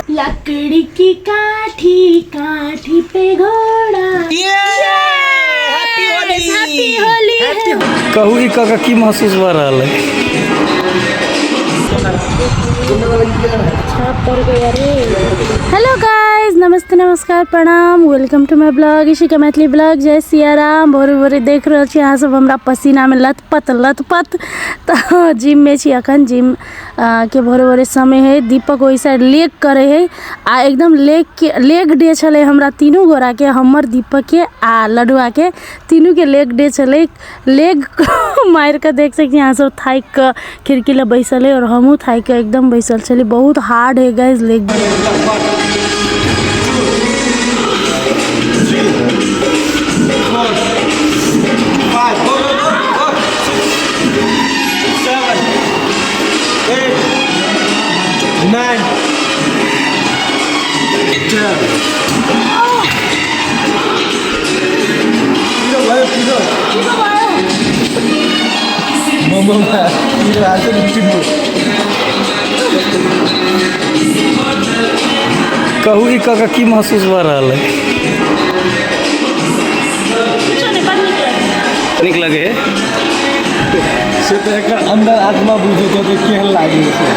लकड़ी की काठी काठी पे घोड़ा। हैप्पी होली। हैप्पी होली है। कहू ई कऽ की महसूस भऽ रहल है? हेलो गाइस, नमस्ते, नमस्कार, प्रणाम। Welcome to my blog Ishika Maithili blog. जय सियाराम। भोरे भोरे देख रहल छी अहाँ सब हमरा पसीनामे लथपथ लथपथ। तऽ जिममे छी अखन, जिम के भोरे भोरे समय है। दीपक ओहि साइड लेग करे है आ एकदम लेग के लेग डे छलै हमरा तीनू गोराके, हमर, दीपक के आ लडुआ के, तीनू के लेग डे छलै। लेग मारि कऽ देख सकै छी अहाँ सब, थाकि कऽ खिड़की लग बैसल है और हमहूँ थाकि कऽ एकदम बैसल छली। बहुत हार्ड है गाइस लेग। 5, go, go, go, go. 6, 7, 8, 9, 10. पिरो भयो, पिरो। मोमोमा पिरो हाल्छ नि, चिन्नु। कहू ई कऽ की महसूस भऽ रहल है? नीक लगे है? से तऽ एकर अंदर आत्मा बुझैत हेतै केहन लागै छै।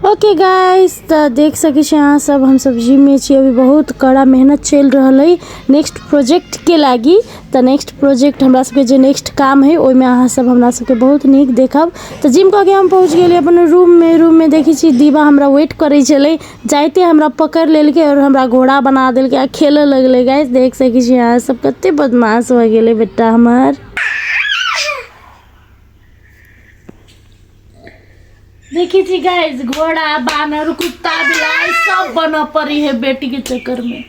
ओके गाइस, तऽ देख सकै छी अहाँ सब, हमसब जिममे छी अभी। बहुत कड़ा मेहनत चलि रहल अइ नेक्स्ट प्रोजेक्टके लागी। तऽ नेक्स्ट प्रोजेक्ट हमरा सबके जे नेक्स्ट काम है, ओहिमे अहाँ सब हमरा सबके बहुत नीक देखब। तऽ जिम कऽ के हम पहुँच गेलियै अपन रूममे। रूममे देखै छी दीवा हमरा वेट करै छलै। जाइते हमरा पकड़ि लेलकै आओर हमरा घोड़ा बना देलकै आ खेलऽ लगलै। गाइस, देख सकै छी अहाँ सब, कते बदमाश भऽ गेलै बेटा हमर। देखी छी गाइस, घोड़ा, बानर, कुत्ता, बिलाई सब बनऽ पड़ी है बेटी के चक्कर में।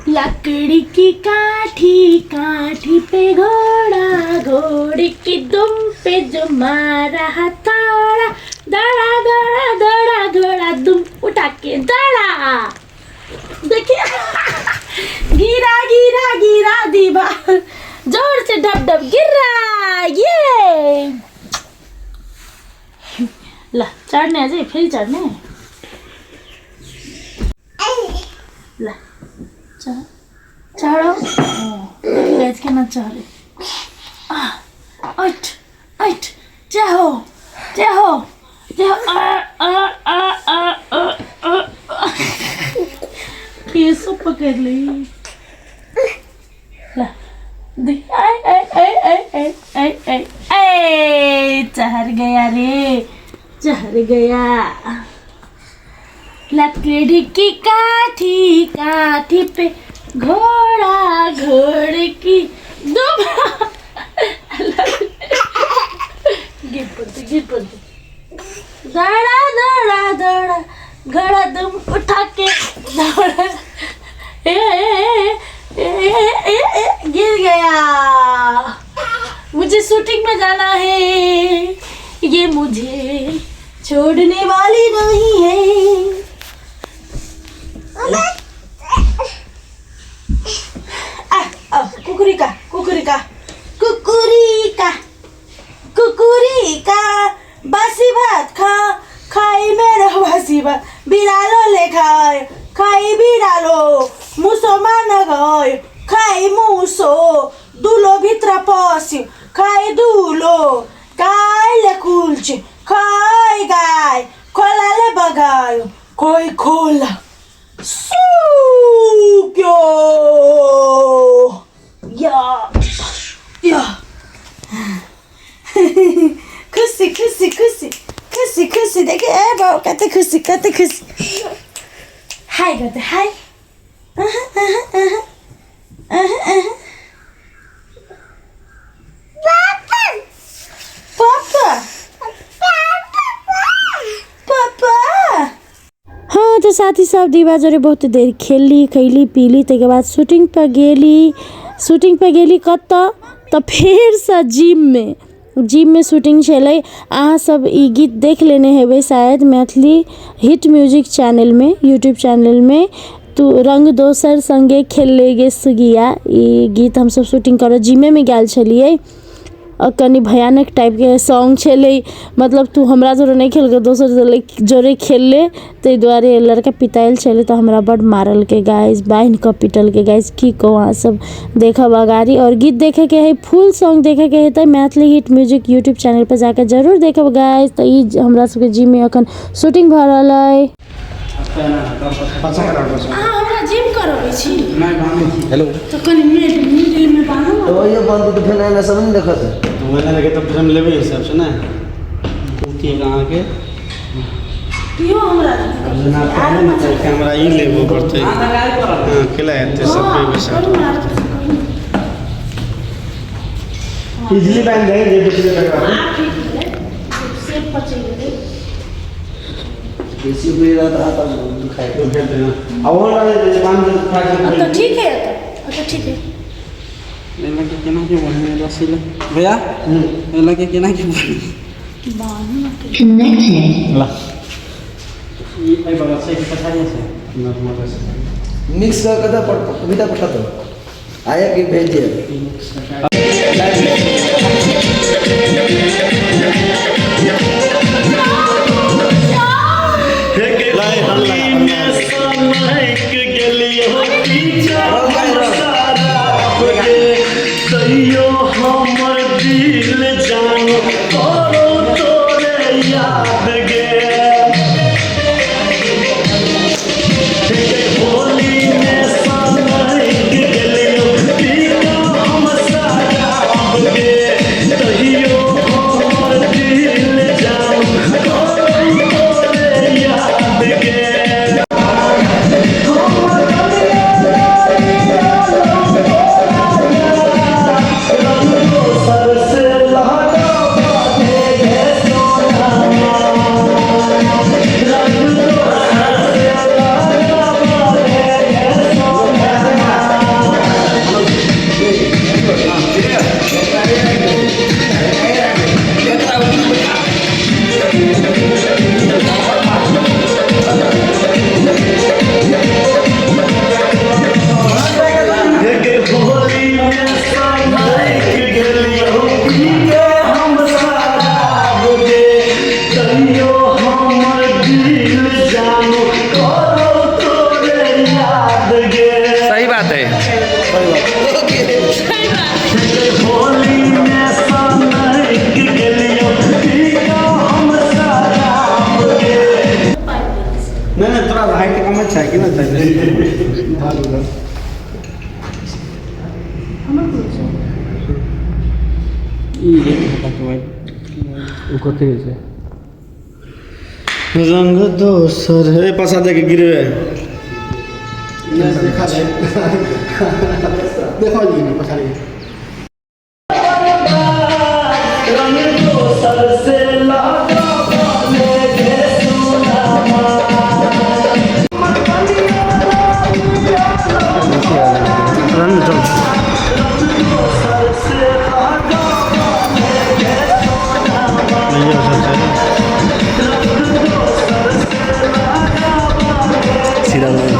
लकड़ी की काठी काठी पे घोड़ा, घोड़े की दुम पे जो मारा हथौड़ा, दौड़ा दौड़ा दौड़ा घोड़ा दुम उठा के दौड़ा। देखिए, गिरा गिरा गिरा दीवार, जोर से डब डब गिर रहा। ये ला, चढ़ने अजय, फिर चढ़ने ला, चढ़ चढ़ो। गाइस, केना चढ़े? ऐठ ऐठ, जय हो, जय हो, जय हो। आ आ आ आ आ आ, केसो पकड़ ली। ला देख, आए आए आए आए आए आए आए आए, चढ़ गया रे, चढ़ गया। लकड़ी की काठी काठी पे घोड़ा, घोड़े की दुम गिर पड़ते, गिर पड़ते, दौड़ा दौड़ा दौड़ा घोड़ा दुम उठा के दौड़ा। ए ए ए ए ए ए, गिर गया। मुझे शूटिंग में जाना है, ये मुझे छोड़ने वाली नहीं है। आ, आ, कुकुरी का, कुकुरी का, कुकुरी का, कुकुरी का बासी भात खा, खाई मेरो बासी भात, बिरालोले खायो, खाई बिरालो, मुसोमा नगयो, खाई मुसो, दुलो भित्र पस्यो, खाई दुलो, गाईले कुल्च्यो, खाइ गाई, खोलाले बगायो। कोई खोला सुक्यो या या खुशी खुशी खुशी खुशी खुशी देखे ए बाबा कते खुशी कते खुशी हाय करते हाय अहं, अहं, अहं, अहं, अहं। पापा पापा हाँ तऽ साथी सब दीवा जोरे बहुत देर खेलली खैली पीली ताहिके बाद शूटिंग पर गेली। शूटिंग पर गेली कतऽ तऽ फेरसँ जिममे, जिममे शूटिंग छलै। अहाँ सब ई गीत देख लेने हेबै शायद मैथिली हिट म्यूजिक चैनलमे, यूट्यूब चैनलमे, तू रंग दोसर संगे खेलले गे सुगिया। ई गीत हमसब शूटिंग करऽ जिमेमे गेल छलियै। आओर कनि भयानक टाइपके सॉन्ग छलै, मतलब तू हमरा जोरे नहि खेलकै दोसर जोरे जोरे खेलले, ताहि दुआरे लड़का पितायल छलै तऽ हमरा बड्ड मारलकै गाइस, बान्हि कऽ पिटलकै गाइस। की कहू अहाँ सब देखब अगाड़ी। आओर गीत देखैके हइ, फुल सॉन्ग देखैके हइ तऽ Maithili hit music YouTube channel पर जाकऽ जरूर देखब गाइस। तऽ ई हमरा सबके जिममे अखन शूटिंग भऽ रहल अइ। अहाँ हमरा जिम करबै छी? हेलो। तऽ कनि मिडिलमे बान्हू। तऽ ओहियो बनतै तऽ फेर एना सब नहि देखत। ओहिना लगे तऽ फ्रेम लेबै हिसाबसँ ने उठिए अहाँके। इहो हमरा जेना पहले ने तऽ कैमरा ई लेबो पड़तै। हँ, केला हेतै सब पे। करू ने आर। इजली बांध दे जे बेसी लगा। आब ठीक भेलै, सेब पचि गेलै। बेसी उपरी रहत तब दुखाइ। आ ओ अब तऽ ठीक है, अब तऽ ठीक है। एना के केना के बढ़िया रस्सी ले भैया, एना के केना के बान्हू ने। ला ई एहि बगल से कि पछाड़ी से नॉर्मल रस्सी। मिक्स कर के तो कविता पठा दो, आया कि भेज दिया। तैयो हमर दिल जान करो तोरे याद गे। होली में सनक गेलियो पीका हम शराब गे, तैयो हमर दिल जान करो तोरे याद गे। सर से लहरा बांधे गे सोना, रंग दोसर से लहरा बांधे गे सोना। होली में सनक गेलियो पीके हम शराब गे, तैयो हमर दिल जानो करो तोरे याद गे। सही बात है। होली में सनक गेलियो पीके हम शराब गे। नहीं नहीं, तोरा हाइट कम छै कि नहि छै? ई ओ कथी होइ छै? रंग दोसर हे पछा दे के गिरबे। देखा देखो जी नहीं पछाड़ी। रंग दोसर से लगा बांधे गे सोना। रंग चल। दोसर से लगा बांधे गे सोना। नहीं सब छै। दोसर से लगा बांधे। सीधा सीधा।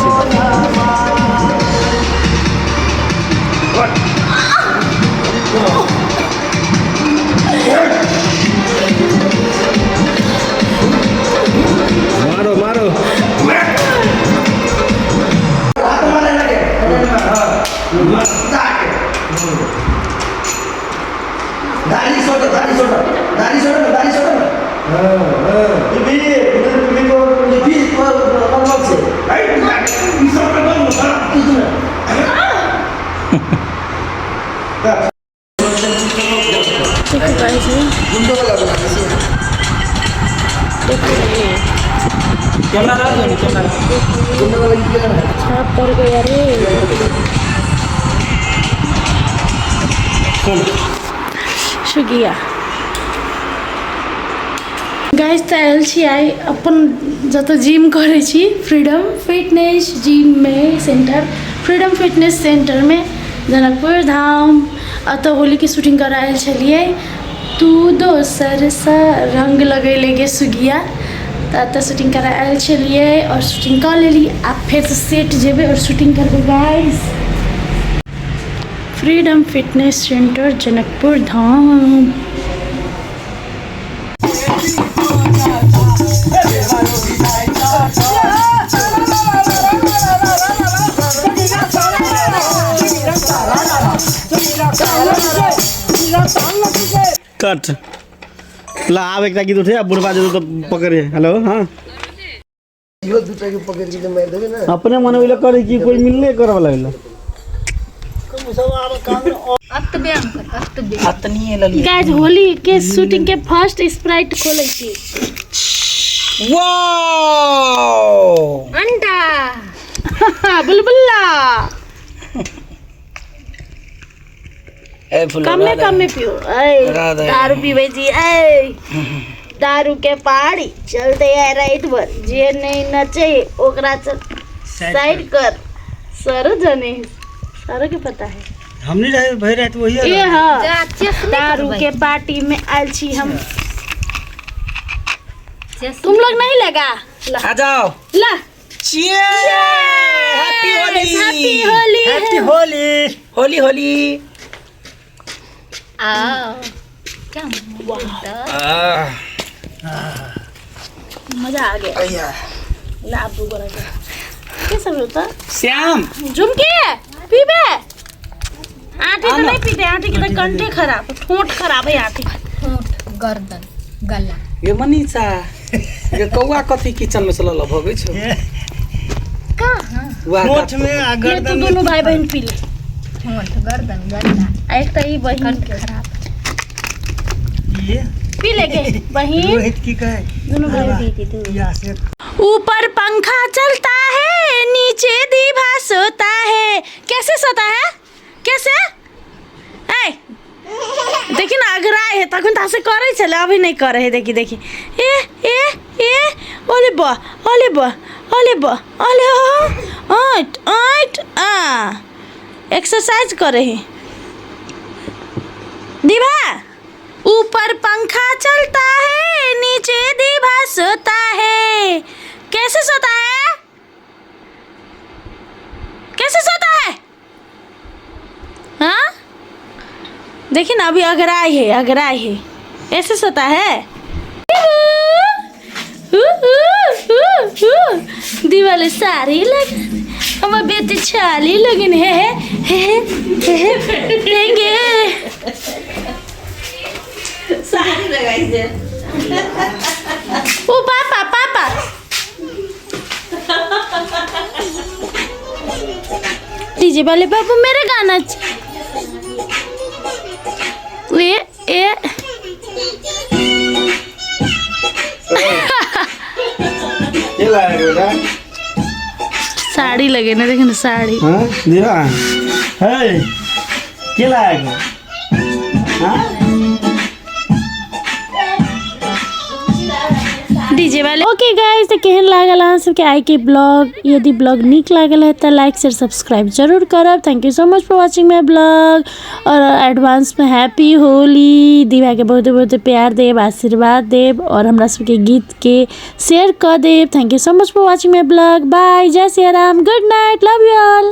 नॉर्मल से। गुंडो वाला बना दे। कैमरा रख दो, कैमरा। गुंडो वाला गीत गाना। छाप पड़ गया रे। सुगिया गाइस, तऽ आयल छी आइ अपन जतऽ जिम करै छी, फ्रीडम फिटनेस जिममे, सेंटर, फ्रीडम फिटनेस सेंटरमे, जनकपुर धाम। एतऽ होलीके शूटिंग करऽ आयल छलियै। तू दोसरसँ रङ्ग लगेले गे सुगिया। तऽ एतऽ शूटिंग करऽ आयल छलियै आओर शूटिंग कऽ लेली। आब फेरसँ सेट जेबै आओर शूटिंग करबै। Guys, freedom fitness centre, Janakpur Dham. Cut. ला, आब एकटा गीत उठे आ बुढ़बा जेतौ तऽ पकड़े। हेलो, हाँ। इहो दूटा के पकड़ के जे मारि देबै ने। अपने मन ओइला करे कि कोई मिलले करे वाला ओइला। गाइस, होली के शूटिंग के फर्स्ट स्प्राइट खोलै छी। वाओ! अंडा, बुलबुल्ला। A full. कमे कमे पियो। ऐ, दारू पीबै छी। ऐ, दारू के पहाड़ी चलते है रात भर, जे नहीं नचे ओकरा चल साइड कर। सरो जाने, सरो के पता है। हमनी रहे भरि राति वही। ए हाँ, दारू के पार्टी में आयल छी हम। तुम लोग नहीं लगा ला। आ जाओ। ला। Cheers! Happy Holi! Happy Holi! Happy Holi! Holi Holi! आह, मजा आ गया। ला, अब दू गोरा के के सब होता। श्याम। झुमके पीबे? आटे तो नहीं पीते, आटे के तो कंठे खराब, ठोंठ खराब है आटे। गर्दन, गला। ये मनीषा, ये कौआ कथी किचन में चलल भगै छौ? कहाँ? वाह। होठ में आ ले तू। गर्दन में। दोनों भाई बहन पी ले। ठोंठ, गर्दन, गला। आ एक तो ई बहन के खराब। ये पी ले के बहन। रोहित की कहे। दोनों भाई। या से। ऊपर पंखा चलता है, नीचे दीभा सोता है। कैसे सोता है? कैसे? ए देखी ना, अगराय है। तखन तऽ से करै छलै, अभी नहीं करे है। देखी देखी, ए ए ए, ओले बा, ओले बा, ओले बा, ओले हो, ऐट ऐट आ एक्सरसाइज करे है दीभा। ऊपर पंखा चलता है, नीचे दीभा सोता है। कैसे सोता है? कैसे सोता है? हाँ, देखिए ना, अभी अगराई है, अगराई है। ऐसे सोता है। दीवाले सारी लग, हमर बेटी छाली लगिन हे हे हे हे लेंगे। साड़ी लगाई छै। ओ पापा, पापा, डीजे वाले बाबू, मेरे गाना ए ए। के लाया बेटा? साड़ी लगे ना, देखे ना साड़ी। हाँ दीवा है, के लाया? हाँ। डीजे वाले। ओके गाइस, तऽ केहन लागल अहाँ सबके आइ के ब्लॉग? यदि ब्लॉग नीक लागल है तऽ लाइक, शेयर, सब्सक्राइब जरूर करब। Thank you so much for watching my blog और एडवांस में हैप्पी होली। दीवा के बहुत बहुत प्यार देब, आशीर्वाद देब और हमरा सबके गीत के शेयर कऽ देब। Thank you so much for watching my blog. Bye, जय Siya Ram, good night, love you all.